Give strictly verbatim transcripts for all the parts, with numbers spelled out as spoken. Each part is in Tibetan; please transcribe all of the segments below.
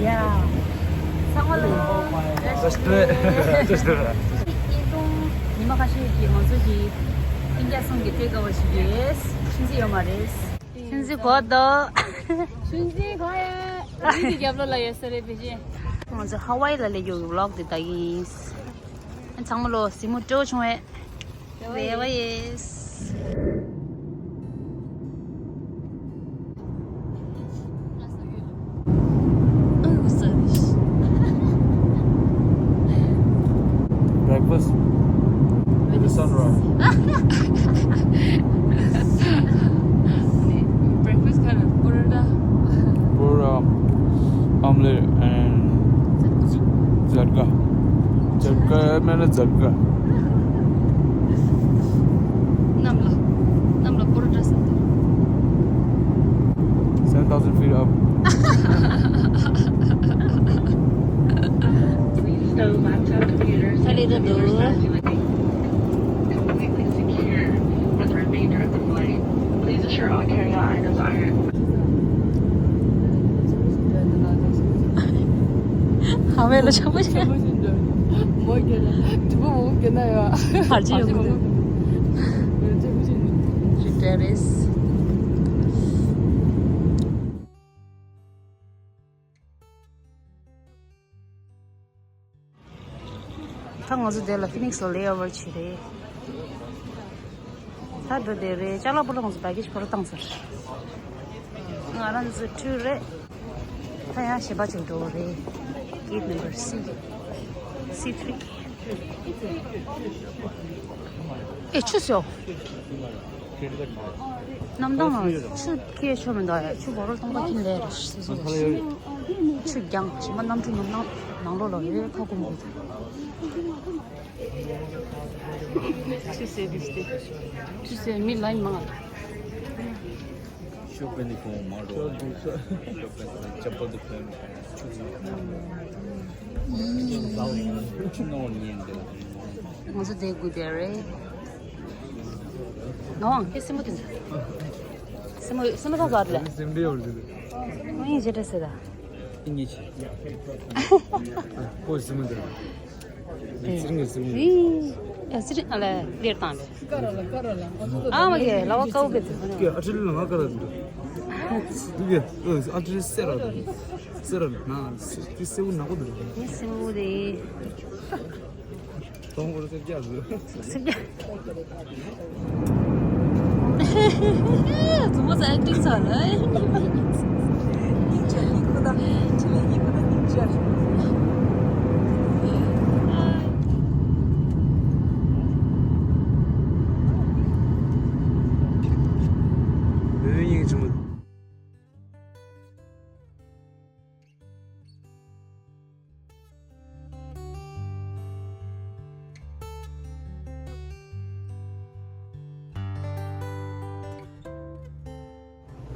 ཡ། ཚང་མ་ལ། Let's do it. Let's do it. ཉིན་མ་ཁ་ཤས་ཀྱི་ང་ཚོ་གི་ཨིན་ཇི་སོང་གི་ཊེག་ཨོ་ཝེ་ཞིག་རེད། ཆུན་ཙི་ཡོད་མ་རེད། ཆུན་ཙི་གོ་དོ། ཆུན་ཙི་གོ་ཡ། ཆུན་ཙི་རྒྱབ་ལོགས་ལ་ཡོད་ས་རེད་བེ་ཤེ། ང་ཚོ་ཧ་ཝའི་ལ་སླེབས་ཡོད་ཀྱི་ཝི་ལོག་དེ་ད་ཡིན། ཚང་མ་ལོ་གཟིགས་མོ་སྤྲོ་བྱུང་བས། རེ་བ་ཡོད། Breakfast with the sunrise. Breakfast kind of burrito. Burrito, omelette, and zarka. Zarka, I mean, zarka. གནམ་ལ། གནམ་ལ་སྤོ་རོ་འདྲ་ཟེར་འདུག Seven thousand feet up. Completely secure with the remainder of the flight. Please ensure all carry-on items are ཧ་ཝའི་ལ་ཆགས་པ་ཞིག་མོ་གྱེན་ལ་དུ་བ་མོ་གྱེན་ན་ཡོད། བར་ཆད་ཡོང་གི་འདུག་ཇི་ཏྲེ་རེས། ད་ང་ཚོ་དེ་ལ་ཕི་ནིག་སི་ལ་ལེ་ཨོ་ཝར་བྱེད་རེད། ད་འགྲོ་དེ་རེད། ཅ་ལག་པོ་ལ་ང་ཚོ་བྷེ་གེ་ཇི་ཕོ་ར་བཏང་ཚར། ང་རང་ཚོ་ཁྲུ་རེད། ད་ཡང་གཞན་པ་ཅིག་འགྲོ་རེད། Gate number C, C three. ཨེ་ཆུ་ཟོ། གནམ་ཐང་ལ་ཆུ་ཁྱེར་ཆོག་མི་འདུག་ཡ། ཆུ་བོ་རོལ་སྟོང་པ་ཁྱིམ་ལས་རེད་ཟེར་སོང་། ཆུ་རྒྱང་ཞིམ་པ་གནམ་གྲུ་ནང་ནང་ལོགས་ལ་ཡོད་ཁ་ཁུམ་གྱི། ཆུ་ཟེར་འདི་སྟེ། ཆུ་ཟེར་མི་ལ་མང་ང་། ཤོག་པན་དེ་གོང་མ་རོ། ཤོག་པན་དེ་ཅ་པོ་དེ་གོང་། ཆུ་ནང་ཉན་དེ། ང་ཚོ་དེ་དགོས་དེ་རེད། ང་དབང་ཁྱེད་སེམས་པ་དེ་འདྲ། སེམས་པ་སེམས་པ་ཐག་ག་རེད། སེམས་པ་ཡོད་རེད། ང་ཡིན་ཇེ་འདྲ་ཟེར་ད། ཨིན་ཇི་ཆེ། ཨ་ཁོ་སེམས་པ་དེ། ཚེ་རིང་གི་སེམས་པ། ཨེ་ཚེ་རིང་ཨ་ལས་ལེར་བཏང་རེད། ཨ་མ་གི་ལ་བ་ཀའུ་གི་ཚེ་རིང་། ཨ་ཁྲི་ལ་ང་ཀ་ར་འདུག་ཨ་ཁྲི་སེ་ར་འདུག་སེ་ར་ན་དེ་སེ་བུ་ནག་པོ་འདུག་ངའི་སེམས་པ་དེ། གཏོང་བར་སེར་སྐྱ་བཟོས། སེར་སྐྱ། ཛུ་མོ་ས་ཨེག་ཊིང་ཚར་ལ། སྙིང་རྗེ་སྙིང་ཁུ་དང་ཁྱི་ལ་སྙིང་ཁུ་དང་སྙིང་རྗེ། བོད་སྙིང་རྗེ་མོ།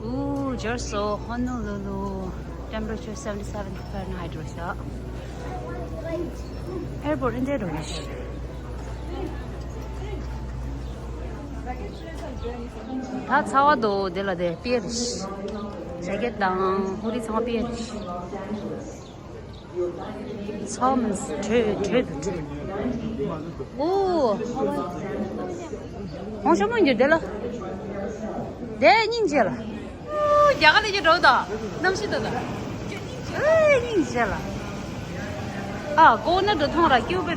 Ooh, just saw Honolulu. Temperature seventy-seven Fahrenheit རེད་ཤག Airport འདི་འདྲ་རེད། ད་ཚ་བ་འདུག་དེ་ལ་དེ་པེ་རེད། ཇེ་ཀེཊ་དང་ཧུ་ཌི་ཚང་མ་པེ་རེད། ཚ་བ་མིན་དྲོད་དྲོད་དུ་དྲོད། ཨོ། ཧོང་ཤོ་མོ་འགྱུར་དེ་ལ། དེ་སྙིང་རྗེ་ལ། ཨོ། རྒྱ་གར་ལ་ཡོད་འགྲོ་དང་། གནམ་གཤིས་དང་། ཨེ་སྙིང་རྗེ་ལ། ཨ་ཀོ་ནར་དུ་མཐོང་ར་ཀྱུ་པེ།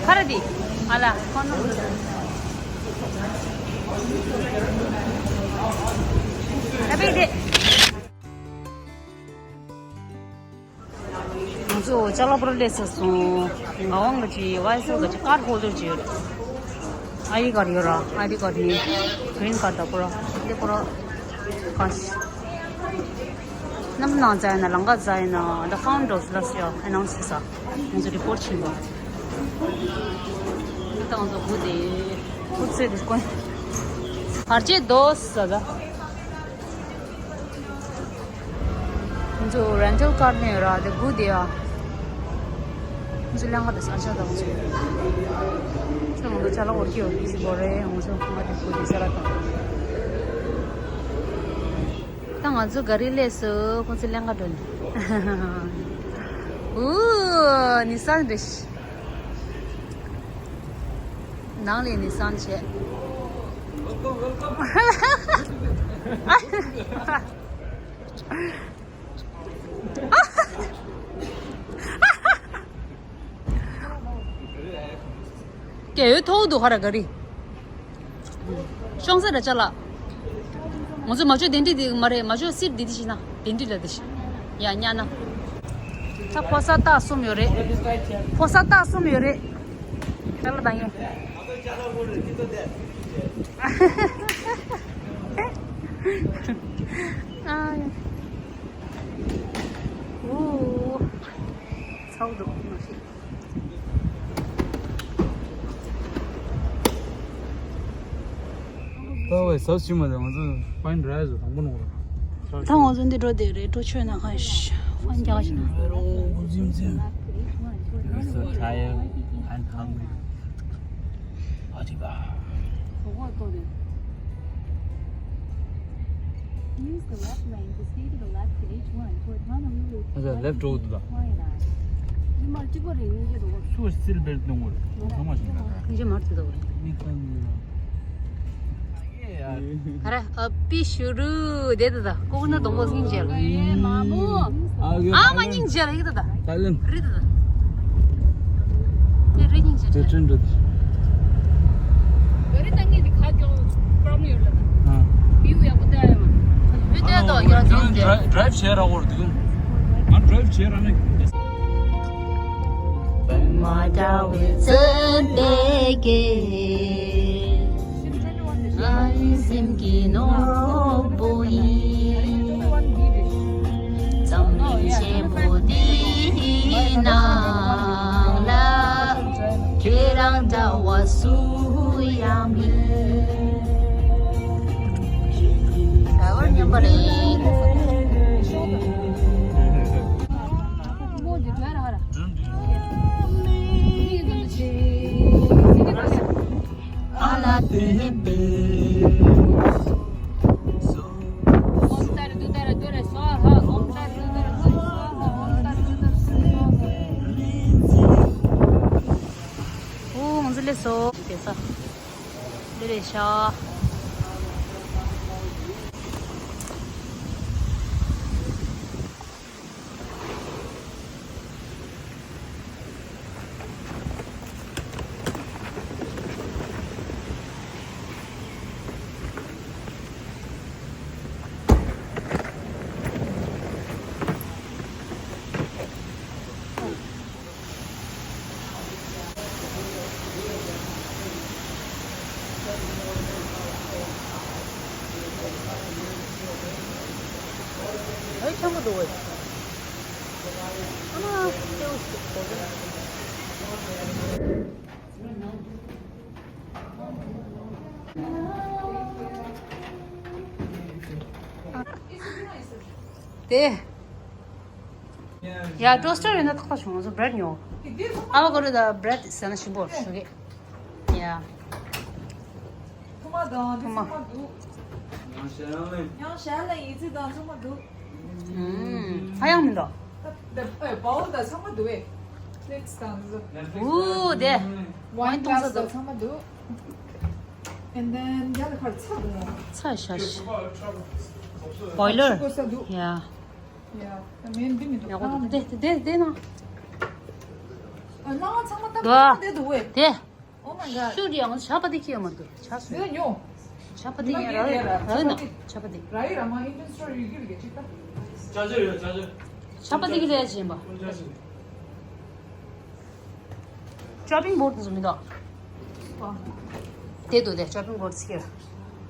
ཁ་ར་དི། ཨ་ལ། ཁོ་ནོ། ཨ་པེ་དེ། ང་ཚོ་ཅ་ལག་པོ་ར་སླེབས་ཚར་སོང་། ངག་དབང་གི་ཅི་ཝའི་སི་གི་ཅི་ཀར་ཧོལ་ཌར་ཅིག་ཡོད་རེད། ཨའི་ཌི་ཀར་ཡོད་ར། ཨའི་ཌི་ཀར་ནི་གི་རིན་ཀར་དང་པོ་ར་འདི་པོ་ར་ཀར་ཤི། ནམ་ནང་ཛ་ཡིན་ན་ལང་ཀ་ཛ་ཡིན་ན་the founder of Russia announce བྱས་ས་ང་ཚོ་རི་པོར་ཊི་བྱིན་པ། ད་ང་ཚོ་སྒུག་དེ་སྒུག་ཚེ་དུས་སྐོན་བར་ཆད་དོ་ས་ད། ང་ཚོ་རེན་ཊལ་ཀར་ནས་ར་དེ་སྒུག་དེ་ཡ། ང་ཚོ་ལང་ཀ་དང་ས་ཆ་དང་ཚོ། ང་ཚོ་ཅ་ལག་འོར་གྱི་འོར་གྱི་ཞིག་དགོས་རེད། ང་ཚོ་ཁོང་ང་དེ་ཁུར་དེ་ས་ལ་བཏང་། ད་ང་ཚོ་ག་རི་སླེབས་སོང་། ཁོང་ཚོ་ལེན་ག་འགྲོ་ནི། ཨུ། ནི་སན་རེད། ནང་ལ་ནི་སན་བྱས། གལ་ཡོད་ཐོག་འདུག་ཧ་ར་ག་རི། ཤོང་ས་ར་ཅ་ལག་ང་ཚོ་མ་ཆོད་དེ་འདྲི་དེ་མ་རེད། མ་ཆོད་སིར་དེ་དེ་ཞིག་ན་དེ་འདྲི་ལ་དེ་ཞིག་ཡ་ཉ་ན། ད་ཕོ་ས་རྟགས་གསུམ་ཡོད་རེད། ཕོ་ས་རྟགས་གསུམ་ཡོད་རེད། ཅ་ལག་དང་ཡོད། ཨ་ཡ། ཨོ། ཚ་བོ་འདུག་ད་བས་ཟབ་ཞུ་མ་དང་ང་ཚོ་ཕན་ར་ཟོ་དང་པོ་ནོར། ད་ང་ཚོ་འདི་འགྲོ་བསྡད་རེད། འགྲོ་ཆོད་ན་ཁ་ཤས་ཕན་རྒྱག་ཤིང་། We're so tired and hungry. Use the left lane to stay to the left to H one toward Honolulu. ཨ་ཙི་ལེབ་འགྲོ་འདུག་ད། མ་གཅིག་པ་རེད། སྙིང་རྗེ་འདུག་སུ་སིལ་བེལ་གཏོང་དགོས་རེད། ཚང་མ་ཞིག་ན་ཁ། སྙིང་རྗེ་མར་ཚུད་དོ། མི་གང་ཡིན་ན། ག་རེ། ཨ་པི་ཤུ་རུ་དེ་ད་ད་ཀོ་ན་སྡོང་པོ་སྙིང་རྗེ་ལ། ཨ་མ་སྙིང་རྗེ་ལ་ཡིན་ད་ད། ད་ལན། རི་ད་ད། དེ་རི་སྙིང་རྗེ། དེ་ཅན་རེད། ག་རེ་ད་ངས་དེ་ཁ་ཀྱོག་པྲོབ་ལེམ་ཡོད་ལ་ད། ཨ། བིའུ་ཡག་པོ་ད་ཡོད་མ། བི་ཌི་ཡོ་ཏོ་ཡོད་ད་དེ། ཌ་རའིབ་བྱས་ར་འོར་དུ། ང་ཌ་རའིབ་བྱས་ར་ནས། པདྨ་དྲ་བའི་ཚལ་འདི་ཀའི། ང་ཡི་སེམས་ཀྱི་ནོར་བུ་ཡིན། འཛམ་གླིང་ཆེན་པོ་འདིའི་ནང་ལ། ཁྱེད་རང་འདྲ་བ་སུ་ཡང་མེད། ད་བར་སྙོམས་པ་རེད། ཨ་ལ་དེ་བེ། ཨོཾ་ཏཱ་རེ་ཏུཏྟཱ་རེ་ཏུ་རེ་སྭཱ་ཧཱ། ཨོཾ་ཏཱ་རེ་ཏུཏྟཱ་རེ་ཏུ་རེ་སྭཱ་ཧཱ། ཨོཾ་ཏཱ་རེ་ཏུཏྟཱ་རེ་ཏུ་རེ་སྭཱ་ཧཱ། ཨོ། ང་ཚོ་སླེབས་སོང་། དེ་ས། འདི་རེད་ཤག་ཨེ། ཆེན་པོ་འདུག་བས། ཨ་མ། སེའུ་ཞིག་གོ་གི། དེ། ཡ། ཊོ་སི་ཊར་ཡོད་ན་ཏག་ཏག་བྱུང་། ང་ཚོ་བྷི་རེཌ་ཉོ། ཨ་བ་ཀ་ཌོ་དང་བྷི་རེཌ་ཟས་ན་ཞིམ་པོ་ཞུ་གི། ཡ། ཐུག་མ་དང་དེ་ཐུག་མ། ཚང་མ་འདུག་ཡང་ཞལ་ལ་ཡང་ཞལ་ལ་ཡི་ཙི་དང་ཚང་མ་འདུག་ཨུམ། ཧ་ཡང་མི་འདུག་ད་ད་ཨེ། བའོལ་དང་ཚང་མ་འདུག་ཨེ། པི་ལེཊ་དང་དེ་ཚོ། ཨུ་དེ། ཝའིན་ག་ལ་སི་དང་ཚང་མ་འདུག And then the other part ཚྭ་འདུག་ཚྭ་ཤ་ཤ། བོའི་ལར། ཤུ་གུ་ས་འདུག་ཡ། ཡ། ད་མེན་འདི་མི་འདུག་ཡག་པོ་འདུག་དེ་དེ་དེ་དེ་ན། ཨ། ལ་ཚང་མ་ད་འདུག་དེ་འདུག་ཨེ། དེ། Oh my god. ཤུ་རི་ཡང་ཆ་པ་དེ་ཁྱེར་མ་འདུག་ཆ་སུ། དེ་ཉོ། ཆ་པ་དེ་ཉོ་ར་ར་ན་ཆ་པ་དེ། ར་ཡི་ར་མ་ཨིན་ཌན་སི་ཊོར་ཡོད་ཀྱི་རེད་ཅིག་ད། ཆ་པ་དེ་གི་ལས་བྱེད་པ། ཅོ་པིང་བོར་དུ་མི་འདུག་དེ་འདུག་དེ་ཅོ་པིང་བོར་དུ་ཁྱེར།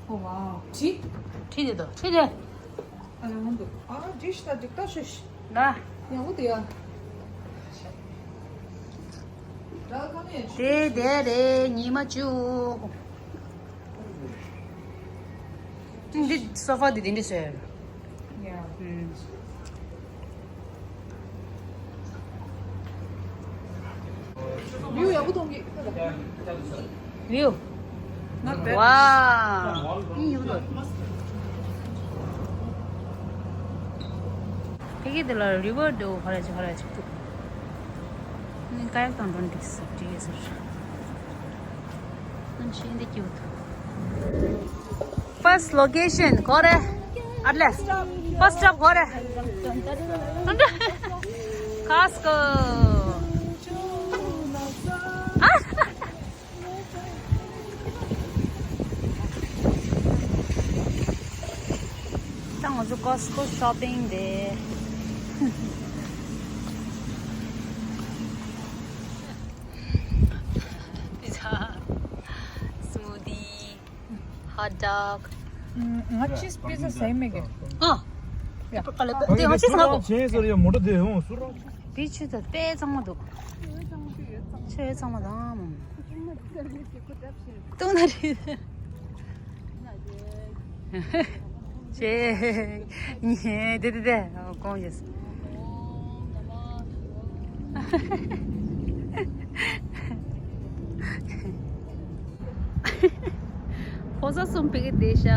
Oh wow. ཁྲི། ཁྲི་དེ་འདུག་ཁྲི་དེ། ཨ་ལ་ཧོན་དུ། ཨ་ཌིཤ་ད་འགྲིག་ད་ཤོད་ཤི། ན། ཡག་པོ་དེ་ཡ། དེ་དེ་རེད། ཉི་མ་བཅུ། འདི་སོ་ཕ་འདི་དེ་འདྲ་བཟོས། ཡ། ཨུམ། བིའུ་ཡག་པོ་མཐོང་གི། View. Not bad. Wow. ཕ་གི་འདི་ལ་river འདུག་ཧ་ལས་ཅིག་ཧ་ལས་ཅིག་འདུག་ནི་ཀ་ཡག་དང་འགྲོ་འགྲིག་སོ་འགྲིག་ཡོད་ཟེར། ཨན་ཤི་འདི་ཀྱི་འུ་ཐུ། First location གོ་རེ། At last. First stop གོ་རེ། Costco. ད་ང་ཚོ་Costco shopping day. Pizza, smoothie, hot dog. ང་cheese pizza ཟ་ཡི་མེད་གི། ཨ། ཡ། དེ་ང་cheese ང་གོ། ཆེན་ཟེར་ཡ་མོ་ཏོ་དེ་ཧོ་སུ་རོ། དེ་ཆུ་ཚོད་དཔེ་གཙང་མ་འདུག་ཆུ་ཚོད་གཙང་མ་དང་མ། ཏུང་ན་རི། ཆེ། ཉེ་དེ་དེ་དེ་གོང་ཡོད། ཕོ་གསར་གསུམ་ཕ་གི་བསྡད་ཤག་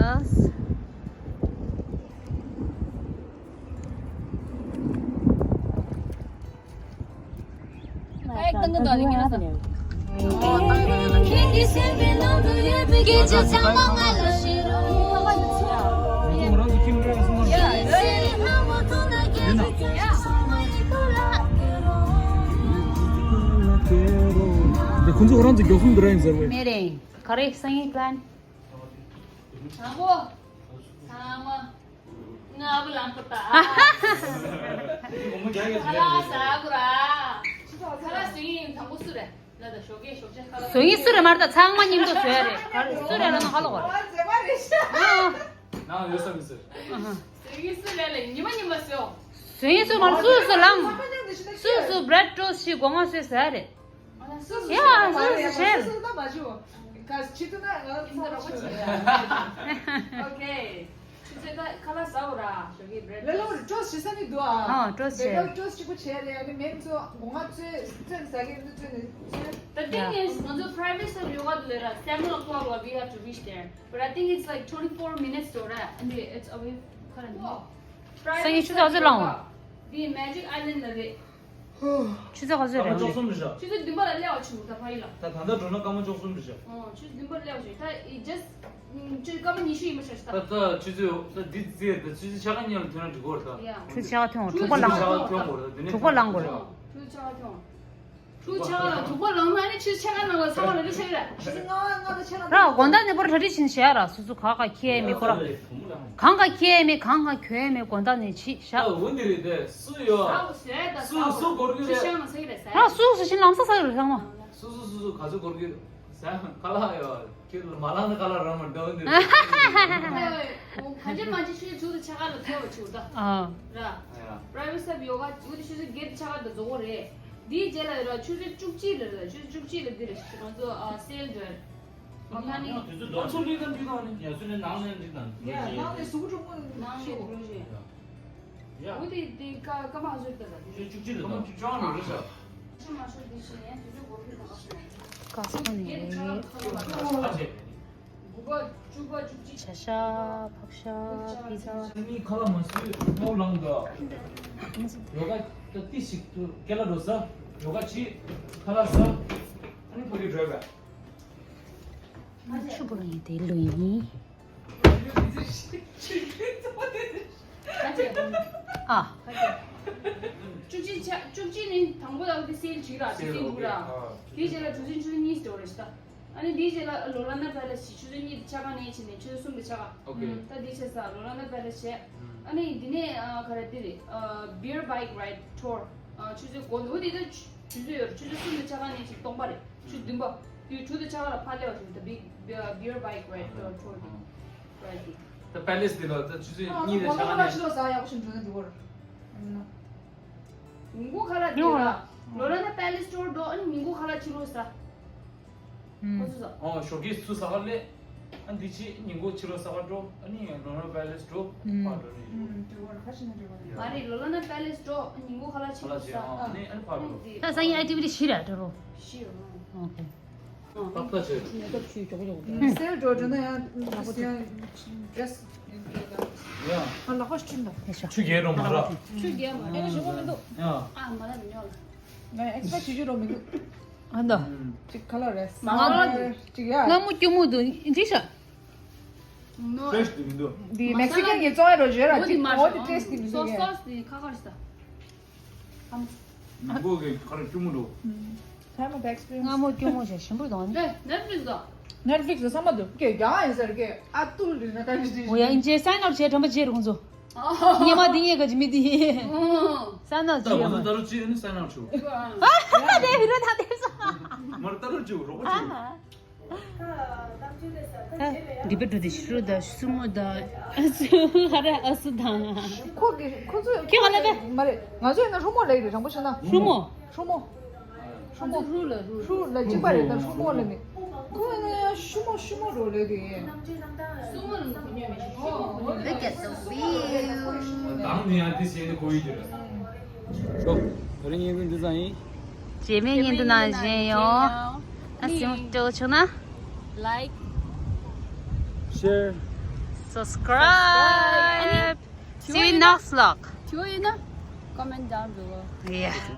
ཁོང་ཚོ་ཁོ་རང་ཚོ་མགྱོགས་སོང་འདི་ར་ཡིན་ཟེར་བས། མེ་རེ། ག་རེ་སང་ཉིན་པླན། དྲང་པོ། ཚང་མ། ང་ཨ་བུ་ལང་པོ་ད། ཁ་ལག་ཟ་གོ་ར། ཁ་ལག་ཟ་ཡིན་དང་པོ་སུ་རེད། ལ་ད་ཞོགས་ཀས་ཞོགས་ཇ་ཁ་ལག་ཟ་ཡིན་སུ་རེད་མ་རེད་ད་ཚང་མ་མཉམ་དུ་ཟོས་རེད་ག་རེ་སུ་རེད་ལ་ན་ཧ་ལོ་གོ་རེད། ནང་ཡོད་ས་མི་ཟེར། ཟོས་ཡིན་སུ་རེད་ལ་ཉི་མ་ཉི་མ་ཟོས། ཟོས་ཡིན་སུ་མ་རེད་སུ་སུ་ལང་། སུ་སུ་bread toast ཞིག་སྒོ་ང་ཟོས་ཟ་རེད། ཡ། སུ་སུ་ད་མ་ཞུ། ག་ཅི་ཏུ་ན་ང་ཚོ་ཆོག་ཆོག་ཆོག་ཨོ་ཁེ། ཆུ་ཚོད་ད་ཁ་ལག་ཟ་འོ་ར་ཞོགས་ཀས་བྲེད། ལེ་ལོ་རི་ཀྲོས་བྱེད་ས་ནི་འདུག་ཨ། ཨ་ཀྲོས་བྱེད། བེ་གལ་ཀྲོས་གཅིག་པུ་བྱས་རེད། ཨ་ནི་མེམ་ཚོ་སྒོ་ང་བཙོས་བཙོས་ནས་ཟ་གི་འདུག་བཙོས་ནས་བཙོས། The thing is ང་ཚོ་private sub yoga དུ་ལས་ར་seven o'clock ལ་we have to reach there, but I think it's like twenty four minutes དོ་ར། And it's away ཁ་ར་འདུག་སང་ཉིན་ཆུ་ཚོད་ག་ཚོད་ལངས་འོ། འདི་Magic Island ལ་རེད། ཆུ་ཚོད་ག་ཚོད་རེད། སྐར་མ་བཅུ་གསུམ་རེད་ཤག་ཆུ་ཚོད་བདུན་པ་ལ་སླེབས་པ་བྱུང་ད་ཕ་ཡུལ་ལ། ད་ད་ལྟ་འགྲོ་ན་སྐར་མ་བཅུ་གསུམ་རེད་ཤག་ཨོ་ཆུ་ཚོད་བདུན་པ་ལ་སླེབས་པ་བྱུང་ད་ཨི་just ཆུ་སྐར་མ་ཉི་ཤུ་ཡིན་པ་ཤག་ད་ད་ཆུ་ཚོད་ད་འདི་རྩིས་ད་ཆུ་ཚོད་ཕྱེད་ཀ་གཉིས་ལ་ཐོན་ན་འགྲིག་གི་རེད་ད། ཆུ་ཚོད་ཕྱེད་ཀ་ཐོན་འོང་དྲུག་པ་ལངས་དྲུག་པ་ལངས་དགོས་རེད། ཆུ་ཚོད་ཕྱེད་ཀ་ཐོན་འོང་། དྲུག་ཆ་ག་ཐོན། དྲུག་ཆ་ག་ལ་དྲུག་པ་ལངས་ན་ནི་ཆུ་ཆ་ག་ནང་ལ་ཚང་མ་རེ་རེ་ཆ་གི་རེད། ར་དགོང་དག་ནས་པོ་ར་གྲ་སྒྲིག་བྱེད་བྱས་ར་སོ་སོ་ག་ག་ཁྱེར་མེད་པོ་ར། གང་ག་ཁྱེར་མེད་གང་ག་གྱོན་མེད་དགོང་དག་ནས་བྱེད་བཞག་ཨ་འོ་འདི་རེད་དེ་སུ་ཡོད། སུ་སུ་སྒོར་གི་རེད། ར་སུ་སུ་ཞིག་ལམ་སང་ཟ་གི་རེད་ཚང་མ། སུ་སུ་སུ་སུ་ག་ཚོད་སྒོར་གི་རེད། ཟ་ཁ་ལག་ཡོད། ཁྱོད་ལ་མ་ལངས་ན་ཁ་ལག་རང་མ་འདྲ་འདི། གང་ཅི་མ་ཅི་ཆུ་ཚོད་དྲུག་དང་ཕྱེད་ཀ་ལ་ཐོན་པ་བྱུང་ད། ཨ། ར། ཡ། Private sub yoga འདི་ཆུ་ཚོད་བརྒྱད་དང་ཕྱེད་ཀ་དང་རྫོགས་པ་རེད། འདིའི་རྗེས་ལ་ར་ཆུ་ཚོད་བཅུ་གཅིག་ལ་རེད། ཆུ་ཚོད་བཅུ་གཅིག་ལ་འདི་རེད་ང་ཚོ་ཨ་sale འདྲ། མ་ཁ་ནི། ང་ཚོ་ལི་དང་འདི་དང་ནི། ཡ་སུ་ནི་ནང་ནས་འདི་དང་ཡ་ནང་ནས་གཟུགས་སྒྲོག་པོ་ནང་ནས་འགྲོ་བཞིན། ཡ། འོ་དེ་དེ་ཀ་ཀ་མ་བཟོས་ད་ད། ཆུ་ཚོད་བཅུ་གཅིག་ལ་དང་། ཆུ་ཚོད་བཅུ་གཅིག་ལ་དང་། ཆུ་ཚོད་བཅུ་གཅིག་ལ་དང་། ཀ་སོ་ནི་རེད། དགུ་པ་བཅུ་པ་བཅུ་གཅིག་བྱ་ཤ་ཕག་ཤ་པི་ཛ། ཨ་ནི་ཁ་ལག་མ་ཟོས་སྨོག་ལངས་འདུག་ཡོ་ག་ད་ཏི་ཞིག་ཏུ་ཀེ་ལ་འགྲོ་ས། ཡོ་ག་བྱེད། ཁ་ལག་ཟ། ཨ་ནི་ཕ་གི་བྲོས་པས། ཆུ་བུར་ཡིན་དེ་ལོས་ཡིན། ཨ། བཅུ་གཅིག་ཆ་བཅུ་གཅིག་ནི་དང་པོ་ལ་དེ་སེལ་བྱེད་ར་དེ་སེལ་འདུག་ར། དེའི་རྗེས་ལ་གྲུ་གཟིངས་ཆུ་ཚོད་གཉིས་འགྲོ་རེད་ཤག་ཨ་ནི་དེའི་རྗེས་ལ་ལོ་ལ་ན་པེ་ལེ་སི་ཆུ་ཚོད་གཉིས་ཆ་ག་ནས་ཕྱིན་ནས་ཆུ་ཚོད་གསུམ་དུ་ཆ་ག་ད་དེའི་རྗེས་ལ་ལོ་ལ་ན་པེ་ལེ་སི་བྱས། ཨ་ནི་དེ་ནས་ག་རེ་དེ་རེད། Beer bike ride tour ཆུ་ཚོད་དགུ་འདུག་དེ་ད་ཆུ་ཚོད་ཡོད་རེད། ཆུ་ཚོད་གསུམ་དུ་ཆ་ག་ནས་ཕྱིན་སྟོང་པ་རེད། ཆུ་ཚོད་བདུན་པ། དུས་དྲུག་དང་ཕྱེད་ཀ་ལ་ཕར་སླེབས་པ་བྱུང་ད་big beer bike ride tour དེ་རེད་དེ། ད་པེ་ལེ་སི་དེ་ལ་ད་ཆུ་ཚོད་གཉིས་དང་ཕྱེད་ཀ་ནས། ཉིན་གུང་ཁ་ལག་དེ་ལ་ལོ་ལ་ན་པེ་ལེ་སི་ཊོར་འགྲོ། ཨ་ནི་ཉིན་གུང་ཁ་ལག་ཕྱི་ལོགས་ཟ། ཁོ་ཚོ་ཟ། ཨོ་ཞོགས་ཀས་ཚུར་ཟ་ག་སླེབས། ཨ་འདི་ཕྱི་ཉིན་གུང་ཕྱི་ལོགས་ཟ་ག་འགྲོ། ཨ་ནི་ལོ་ལ་ན་པེ་ལེ་སི་འགྲོ། ཕར་འགྲོ་ནི། ཨ་རེ་ལོ་ལ་ན་པེ་ལེ་སི་འགྲོ། ཉིན་གུང་ཁ་ལག་ཕྱི་ལོགས་ཟ། ཨ་ནི་ཨ་ནི་ཕར་འགྲོ། ད་སང་ཉིན་ཨེག་ཊི་བི་ཊི་བཞི་རེད་འགྲོ་རོགས། བཞི་ཡོད། ཨོ་ཁེ། ཏག་ཏག་བྱས། སེལ་འགྲོ་འགྲོ་ན་ཡང་ཡང་འདྲེས་ཡང་། ཨ་ལག་པ་ཤི་འདུག་ཆུ་རྒྱས་རོ་མ་ར། ཆུ་རྒྱས་མ་རེད། ཞིམ་པོ་མི་འདུག་ཡ། ཨ་མ་ལ་མི་ཉོ་ལ། ང་ཨེག་སི་པེག་བྱེད་རྒྱུ་རོ་མི་འདུག་ཨ་འདུག་ཅིག་ཁ་ལག་རེད། མ་ལ་ཅིག་ཡ། སྔ་མོ་སྐྱུར་མོ་འདུག་འདི་ཤ། ནོ། ཕེ་རེཤ་འདུག་མི་འདུག་འདི་མེག་སི་ཀན་གྱི་བཙོང་ཡ་རོ་བརྗོད་ར་ཅིག་འོ་དེ་ཊེ་སི་ཊི་མི་འདུག་སོ་སོ་སི་དེ་ཁ་ཁ་རེད་ཤ། ནང་པོ་གི་ཁ་ར་སྐྱུར་མོ་འདུག Time of the experience. སྔ་མོ་སྐྱུར་མོ་ཞིག་ཞིམ་པོ་འདུག་ཨེ་ནེཊ་ཕི་ལིག་སི་དང་། ནེཊ་ཕི་ལིག་སི་བསམ་པ་འདུག་ཀྱེ་རྒྱ་ཡིན་ཟེར་ཀྱེ་ཨ་ཏུལ་འདི་ན་ད་ཞི་ཞི། འོ་ཡ་ཨིན་ཇེ་སའིན་ཨབ་བྱས་དྲན་པ་བརྗེད་རུང་ཚོ། ཉི་མ་འདི་ངས་ག་ཅི་མི་འདི། སའིན་ཨབ་ད་བྱས་མ་ཡ་མ། ད་རུ་ཅི་ཨ་ནི་སའིན་ཨབ་བྱུང་། ཨ་ཧ་ཧ་དེ་ཧི་རོ་ད་དེ་སོ། མར་ད་རུ་ཅི་རོགས་པ་ཅི། ཨ་ཧ། ཨ་འདི་པའི་འགྲོ་དེ་ཤི་རུ་ད་སུ་མོ་ད་ཨ་སུ་ཧ་ར་ཨ་སུ་དང་། ཁོ་གི་ཁོ་ཚོས་ཁྱེད་ག་ལ་ད། མ་རེད། ང་ཚོས་ན་ཧྲུ་མོ་ལབ་ཀྱི་རེད། དྲང་པོ་བཤད་ན། ཧྲུ་མོ། ཧྲུ་མོ། ཧྲུ་ལ་ཧྲུ། ཧྲུ་ལ་གཅིག་པ་རེད་ད། ཧྲུ་མོ་ལབ་མི། ཁོ་ན་ཤུ་མོ་ཤུ་མོ་རོ་ལབ་ཀྱི་ཡིན། Look at the view. Look at the view. དང་ནི་ཡང་དེ་བྱས་ནས་གོ་ཡི་དེ་རེད། ཤོ། ད་རིང་བརྙན་ཐུང་འདི་ཙམ་ཡིན། རྗེས་མའི་བརྙན་ཐུང་ནང་བཞིན་ཡོང་། ཨ་སིམ་སྤྲོ་བྱུང་ན། Like, share, subscribe. See you next vlog. ཐུ་ཡིན་ན་comment down below. Yeah.